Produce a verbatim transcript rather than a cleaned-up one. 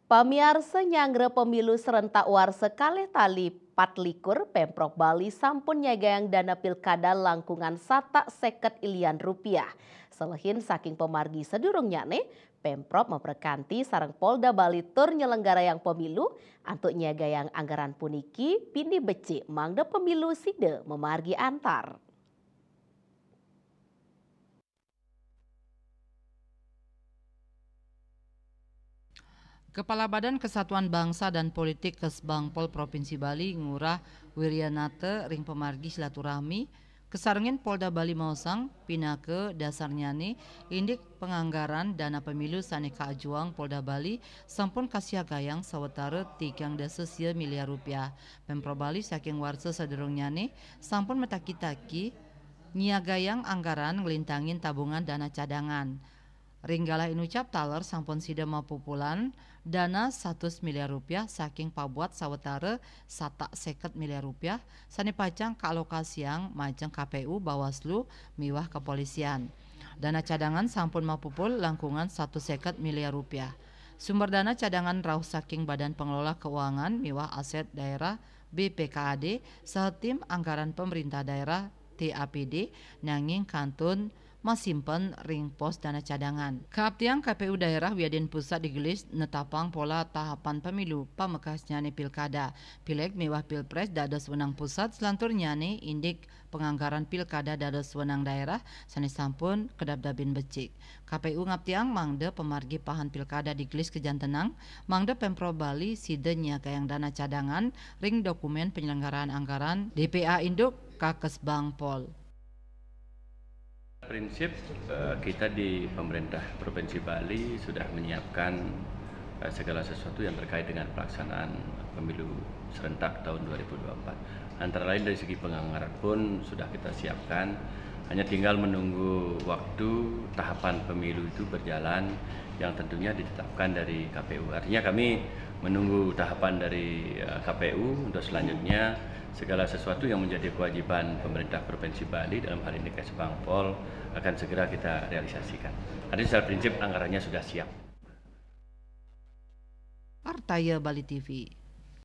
Pamiarsa, nyanggra pemilu serentak warsa kalih tali patlikur, Pemprov Bali sampun nyagayang dana pilkada langkungan satak seket ilian rupiah. Selehin saking pamargi sadurungnyane, Pemprov maprekanti sareng Polda Bali tur nyelenggarayang pemilu antuk nyagayang anggaran puniki pinih becik mangda pemilu sida mamargi antar. Kepala Badan Kesatuan Bangsa dan Politik Kesbangpol Provinsi Bali, Ngurah Wiryanata, ring pamargi silaturahmi kasarengin Polda Bali maosang, pinaka dasarnyane indik panganggaran dana pemilu sane kaajuang Polda Bali sampun kasiagayang sawatara tigang dasa sia miliar rupiah. Pemprov Bali saking warsa sadurungnyane sampun mataki-taki nyiagayang anggaran nglintangin tabungan dana cadangan. Ring galah inucap taler sampun sida mapupulan dana satus miliar rupiah saking pabuat sawatara satak seket miliar rupiah sane pacang kaalokasiang majeng K P U, Bawaslu, miwah kepolisian. Dana cadangan sampun mapupul langkungan satus seket miliar rupiah. Sumber dana cadangan rauh saking Badan Pengelola Keuangan miwah Aset Daerah, B P K A D, saha tim anggaran pemerintah daerah, T A P D, nanging kantun masimpen ring pos dana cadangan. Kaaptiang K P U daerah wiadin pusat digelis netapang pola tahapan pemilu pamekasnyane pilkada, pileg miwah pilpres dados wenang pusat, selanturnyane indik panganggaran pilkada dados wenang daerah sane sampun kadabdabin becik. K P U ngaptiang mangda pamargi pahan pilkada digelis kajantenang, mangda Pemprov Bali sida nyiagayang dana cadangan ring dokumen penyelenggaraan anggaran D P A induk Kakesbangpol. Prinsip eh, kita di pemerintah Provinsi Bali sudah menyiapkan eh, segala sesuatu yang terkait dengan pelaksanaan pemilu serentak tahun dua ribu dua puluh empat. Antara lain dari segi penganggaran pun sudah kita siapkan. Hanya tinggal menunggu waktu tahapan pemilu itu berjalan yang tentunya ditetapkan dari K P U. Artinya kami menunggu tahapan dari eh, K P U untuk selanjutnya segala sesuatu yang menjadi kewajiban pemerintah Provinsi Bali, dalam hal ini Kesbangpol, akan segera kita realisasikan. Artinya secara prinsip anggarannya sudah siap. Artaya Bali T V.